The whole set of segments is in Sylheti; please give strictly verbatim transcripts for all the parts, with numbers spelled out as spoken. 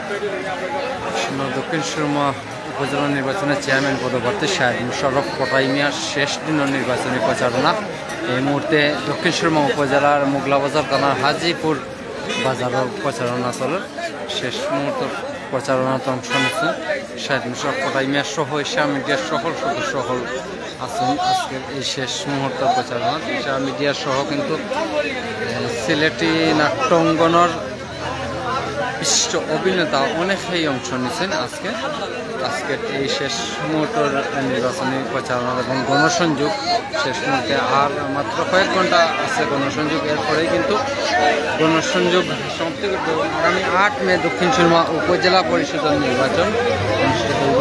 আসন্ন দক্ষিণ সুরমা উপজেলা নির্বাচনে চেয়ারম্যান পদপ্রার্থী শাহেদ মোশাররফ কটাই মিয়ার শেষ দিনের নির্বাচনী প্রচারণা। এই মুহূর্তে দক্ষিণ সুরমা উপজেলার মোগলাবাজার থানার হাজিপুর বাজারো প্রচারণা চলের। শেষ মুহূর্তর প্রচারণাত অংশ নিচ্ছেন শাহেদ মোশাররফ কটাই মিয়া সহ এশিয়া মিডিয়ার সকল সদস্য সকল আছেন আজকের এই শেষ মুহূর্তর প্রচারণাত। এশিয়া মিডিয়া সহ কিন্তু, এ, সিলেটি নাট্য অঙ্গনর বিশিষ্ট অভিনেতা অনেকেই অংশ নিছেন আজকে, আজকের এই শেষ মুহূর্তর নির্বাচনী প্রচারণা এবং গণসংযোগ শেষ মুহূর্তে। আর মাত্র কয়েক ঘন্টা আছে গণসংযোগ, এরপরেই কিন্তু গণসংযোগ সমাপ্তি ঘটবে। আগামী আট মে দক্ষিণ সুরমা উপজেলা পরিষদের নির্বাচন অনুষ্ঠিত হইব।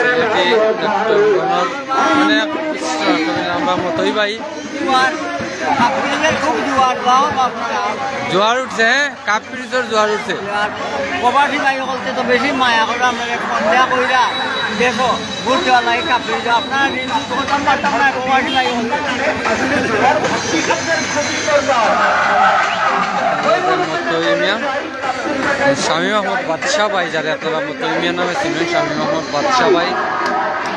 সিলেটি নাট্যঙ্গনর অনেক বিশিষ্ট নাট্যকার আমরা মতই ভাই। জোয়ার, কাপ্পিরিজর খুব জোয়ার, যাও আপনারা। জোয়ার উঠছে, হ্যাঁ, কাপ্পিরিজর জোয়ার উঠছে। আর প্রবাসী ভাই বলতে তো বেশি মায়া করে, আমরা ফোন দেয়া কইরা দেখো, ঘুরতে লাগে কাপ্পিরিজ। আপনারা রিলস করতাম পারতাম না, প্রবাসী ভাই বলতে। মতই মিয়া। শামীম আহমদ বাদশা ভাই, যারে আপনারা মতই মিয়া নামে চিনেন, শামীম আহমদ বাদশা ভাই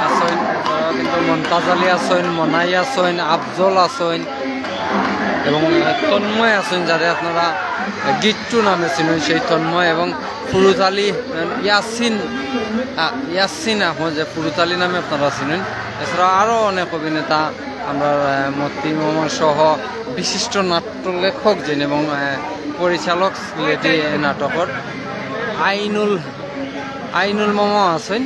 আছেন, তারা কিন্তু মন্তাজ আলী আছেন, মনাই আছেন, আফজল আছেন এবং, আহ, তন্ময় আছেন, যারে আপনারা, আহ, গিট্টু নামে চিনেন, সেই তন্ময় এবং ফুরুত আলী, আহ, ইয়াসিন, আহ, ইয়াসিন আহমদ, যে ফুরুত আলী নামে আপনারা চিনেন। এছাড়া আরও অনেক অভিনেতা, আমরা, আহ, মতি মামা সহ বিশিষ্ট নাট্য লেখক যেন এবং, আহ, পরিচালক সিলেটি নাটকর আইনুল, আইনুল মামা আছেন।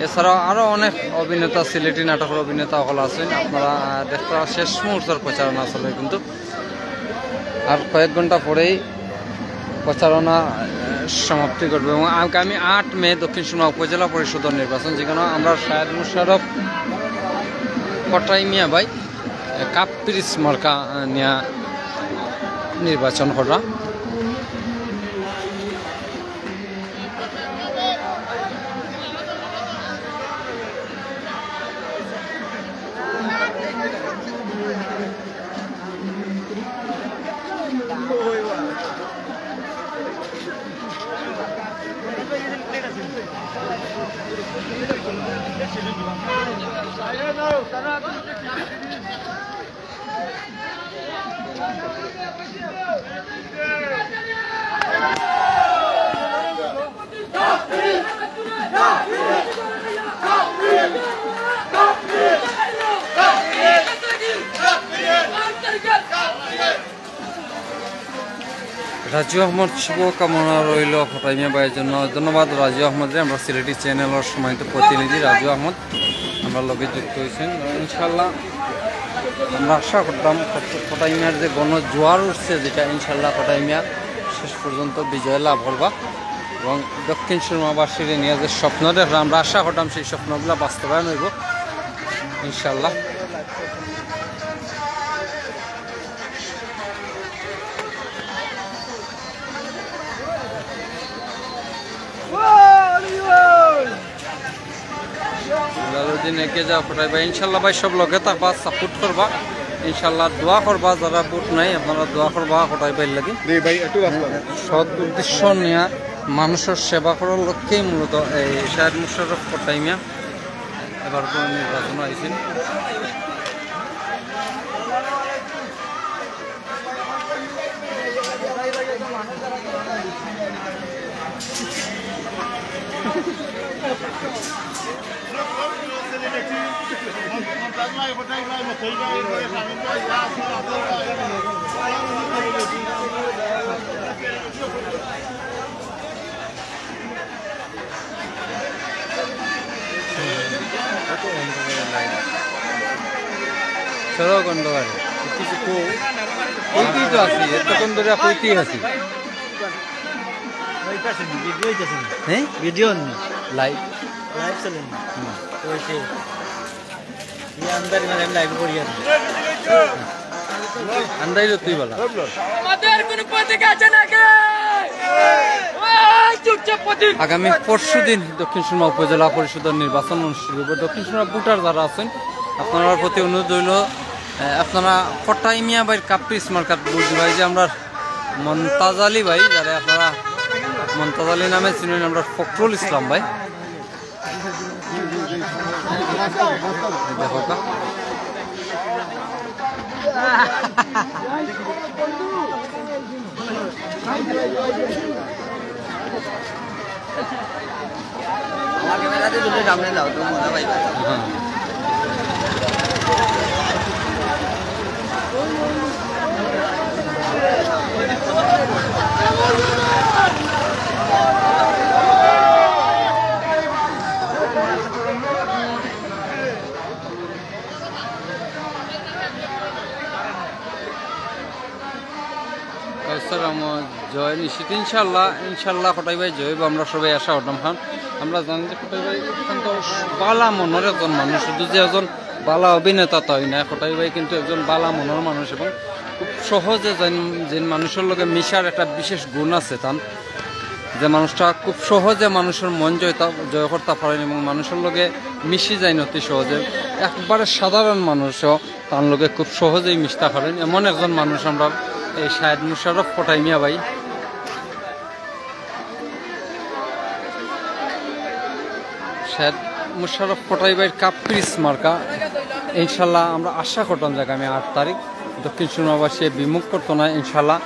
এছাড়াও আরও অনেক অভিনেতা, সিলেটি নাটকর অভিনেতা সকল আছেন। আপনারা, আহ, দেখতে শেষ মুহূর্তর প্রচারণা চলে কিন্তু। আর কয়েক ঘন্টা পরেই প্রচারণা, আহ, সমাপ্তি ঘটবে এবং আগামী আট মে দক্ষিণ সুরমা উপজেলা পরিষদের নির্বাচন, যেখানে আমরা শাহেদ মোশাররফ কটাই মিয়া ভাই, আহ, কাপ্পিরিজ মার্কা, আহ, নিয়া নির্বাচন করা। রাজু আহমদ, শুভকামনা রইল কটাই মিয়া ভাইয়ের জন্য। ধন্যবাদ রাজু আহমদরে, আমরা সিলেটি চ্যানেলর সম্মানিত প্রতিনিধি রাজু আহমদ আমরার লগে যুক্ত হইছেন। ইনশাল্লাহ আমরা আশা করতাম কট-, কটাই মিয়ার যে গণ জোয়ার উঠছে, যেটা ইনশাল্লাহ কটাই মিয়া শেষ পর্যন্ত বিজয় লাভ করবা এবং দক্ষিণ সুরমাবাসীর নিয়ে যে স্বপ্ন দেখরা, আমরা আশা করতাম সেই স্বপ্নগুলা বাস্তবায়ন হইব ইনশাল্লাহ। জালালউদ্দিন এগিয়ে যাও কটাই ভাই, ইনশাল্লাহ ভাই সব লগে থাকবা, সাপোর্ট করবা, ইনশাল্লাহ দোয়া করবা, যারা ভোট নাই আপনারা দোয়া করবা কটাই ভাইর লাগি। জি ভাই, একটু রাস্তা। সৎ উদ্দেশ্য নিয়ে মানুষের সেবা করার লক্ষ্যেই মূলত এই শাহেদ মোশাররফ কটাই মিয়া এবার নির্বাচন আইছেন। চলো, অন্ধকার। কইতেই তো আছি, এতক্ষণ ধরে কইতেই আছি। ভিডিও হইতেছে না। হ্যাঁ? ভিডিও নেই। লাইভ। লাইভ চলে না। হুম। ওই যে, এই আন্দাজ মানে আমি লাইভ করি আর কি। আন্দাজ তুই বলা। আমাদের কোনো প্রতীক আছে নাকি? আগামী পরশু দিন দক্ষিণ সুরমা উপজেলা পরিষদর নির্বাচন অনুষ্ঠিত হইব। দক্ষিণ সুরমা ভোটার যারা আছেন, আপনারার প্রতি অনুরোধ রইল, আহ, আপনারা কটাই মিয়া ভাইর কাপ্রিস মার্কাত ভোট দিবা। এই যে আমরা মন্তাজ আলী ভাই, যারা আপনারা মন্তাজ আলী নামে চিনেন, আমরা ফখরুল ইসলাম ভাই। দেখো কা। আমার ক্যামেরাতে তুলে সামনে যাও, তো মজা পাইবা। হ্যাঁ। কাউসার আহমদ জয় নিশ্চিত, ইনশাল্লাহ, ইনশাল্লাহ কটাই ভাই জয় হইব, আমরা সবাই আশা করতাম। কারণ আমরা জানি যে কটাই ভাই অত্যন্ত বালা মনের একজন মানুষ, শুধু যে একজন বালা অভিনেতা তাই না, কটাই ভাই কিন্তু একজন বালা মনের মানুষ এবং খুব সহজে যেন, যেন মানুষের লগে মিশার একটা বিশেষ গুণ আছে তান, যে মানুষটা খুব সহজে মানুষের মন জয় তা-, জয় করতে পারেন এবং মানুষের লগে মিশি যায় অতি সহজে। একবারে সাধারণ মানুষও তার লগে খুব সহজেই মিশতে পারেন, এমন একজন মানুষ আমরা এই শাহেদ মুশাররফ কটাই মিয়া ভাই। শাহেদ মুশাররফ কটাই ভাইর কাপ্রিস মার্কা, ইনশাল্লাহ আমরা আশা করতাম যে আগামী আট তারিখ দক্ষিণ সুরমাবাসী বিমুখ করতো না, ইনশাল্লাহ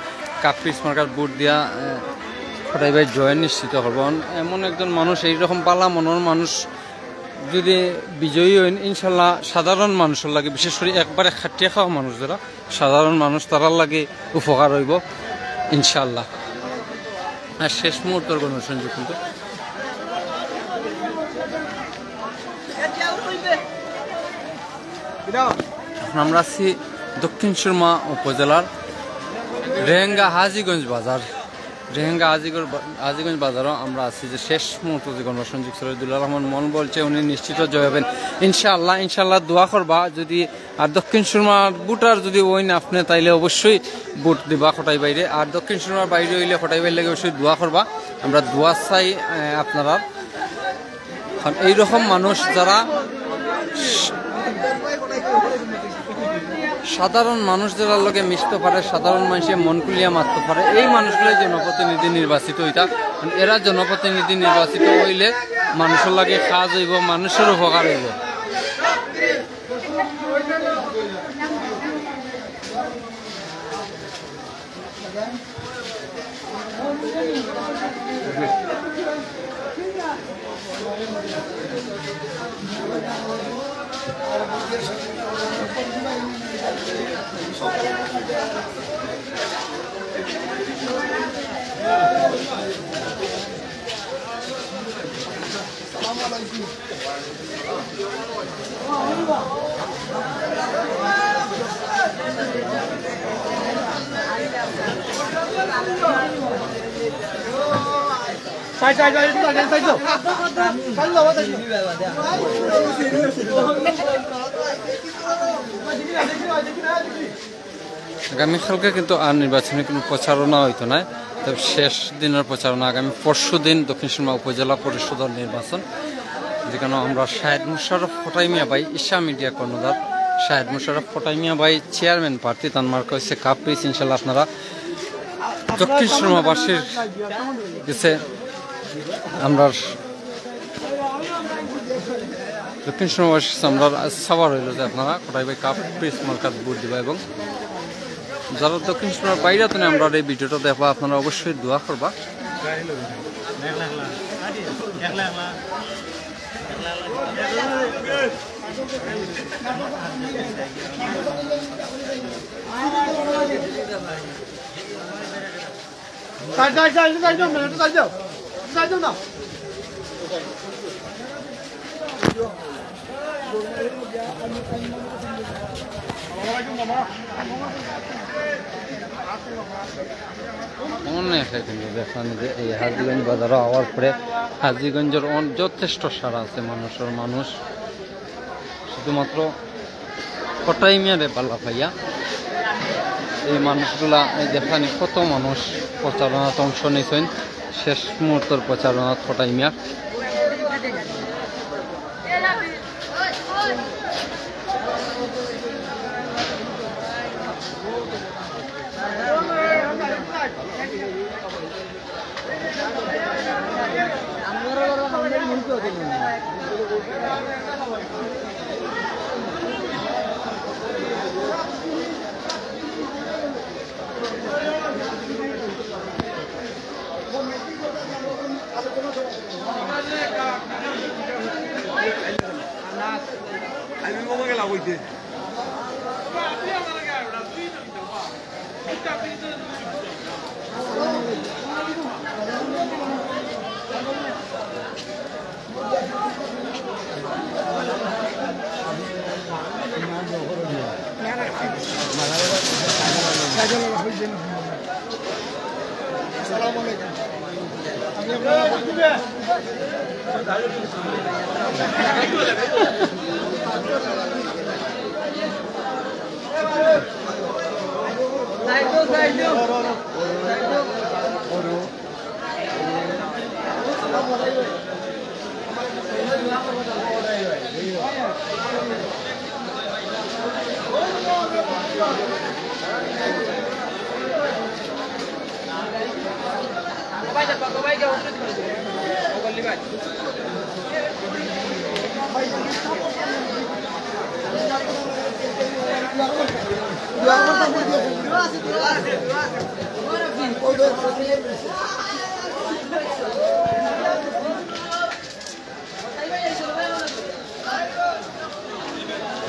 কাপ্রিস মার্কার ভোট দিয়া, আহ, কটাই ভাই জয় নিশ্চিত করবো। এমন একজন মানুষ, এইরকম বালা মনের মানুষ যদি বিজয়ী হইন, ইনশাল্লাহ সাধারণ মানুষের লাগে, বিশেষ করে একবারে খাটিয়া খাওয়া মানুষ যারা, সাধারণ মানুষ, তারার লাগে উপকার হইব ইনশাল্লাহ। আর শেষ মুহূর্তের গণসংযোগ কিন্তু এখন আমরা আছি দক্ষিণ সুরমা উপজেলার রেহেঙ্গা হাজীগঞ্জ বাজার। রেহেঙ্গা হাজীগঞ্জ বা-, হাজীগঞ্জ বাজারও আমরা আছি যে শেষ মুহূর্ত যে গণসংযোগ ছিল, দুলাল আহমদ মন বলছে উনি নিশ্চিত জয় হবেন ইনশাআল্লাহ। ইনশাআল্লাহ দোয়া করবা, যদি আর দক্ষিণ সুরমার ভোটার যদি হইন আপনি, তাইলে অবশ্যই ভোট দিবা কটাই ভাইরে। আর দক্ষিণ সুরমার বাইরে হইলে কটাই ভাইর লাগি অবশ্যই দোয়া করবা। আমরা দোয়া চাই, আহ, আপনারা। কারণ এইরকম মানুষ যারা সাধারণ মানুষ যারা লগে মিশতে পারে, সাধারণ মানুষে মন খুলিয়া মাততে পারে, এই মানুষগুলাই জনপ্রতিনিধি নির্বাচিত হইতা। কারণ এরা জনপ্রতিনিধি নির্বাচিত হইলে মানুষের লাগে কাজ হইব, মানুষের উপকার হইব। আগামীকালকে কিন্তু আর নির্বাচনী কোনো প্রচারণা হইতো না, তবে শেষ দিনের প্রচারণা আগামী পরশু দিন দক্ষিণ সুরমা উপজেলা পরিষদের নির্বাচন, যেখানে আমরা শাহেদ মুশাররফ কটাই মিয়া ভাই, ঈশা মিডিয়া কর্ণধার শাহেদ মুশাররফ কটাই মিয়া ভাই চেয়ারম্যান প্রার্থী, তান মার্কা হইছে কাপ্রিস। ইনশাল্লাহ আপনারা দক্ষিণ সুরমাবাসীর গেছে আমরা দক্ষিণ সুরমাবাসীর গেছে আমরা চাওয়া রইল যে আপনারা কটাই ভাই কাপ্রিস মার্কাত ভোট দিবা এবং যারা দক্ষিণ সুরমার বাইরে তো আমরা এই ভিডিওটা দেখবা, আপনারা অবশ্যই দোয়া করবা। অনেকে কিন্তু দেখলাম যে এই হাজীগঞ্জ বাজারও আওয়ার পরে হাজীগঞ্জের অন-, যথেষ্ট সাড়া আছে মানুষের, মানুষ শুধুমাত্র কটাই মিয়ারে বালা পাইয়া এই মানুষগুলা, এই দেখলানি কত মানুষ প্রচারণাত অংশ নিছেন। শেষ মুহূর্তর প্রচারণা কটাই মিয়া।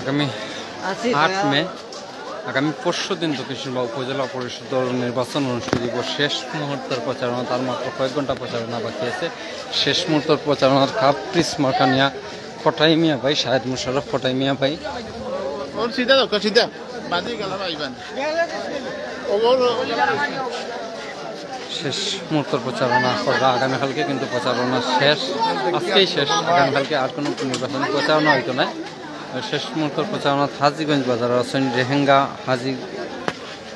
আগামী আট মে, আগামী পরশু দিন দক্ষিণ সিংড়া উপজেলা পরিষদর নির্বাচন অনুষ্ঠিত হইব। শেষ মুহূর্তর প্রচারণা, তার মাত্র কয়েক ঘন্টা প্রচারণা বাকি আছে। শেষ মুহূর্তর প্রচারণার কাপ পিস মার্কা নিয়া কটাই মিয়া ভাই, শাহেদ মোশাররফ কটাই মিয়া ভাই। ওর সিধা যাও, সিধা। বাদে গেল ভাইবান। শেষ মুহূর্তর প্রচারণা কররা। আগামীকালকে কিন্তু প্রচারণা শেষ, আজকেই শেষ। আগামীকালকে আর কোনো নির্বাচনী প্রচারণা হইতো না। শেষ মুহূর্তর প্রচারণা হাজীগঞ্জ বাজার আছেন, রেহেঙ্গা হাজি,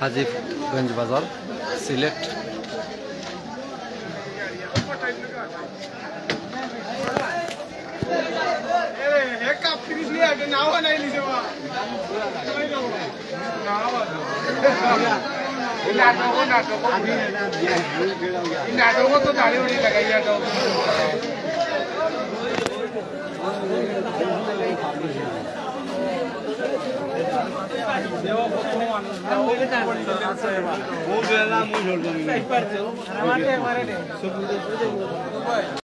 হাজীগঞ্জ বাজার, সিলেট।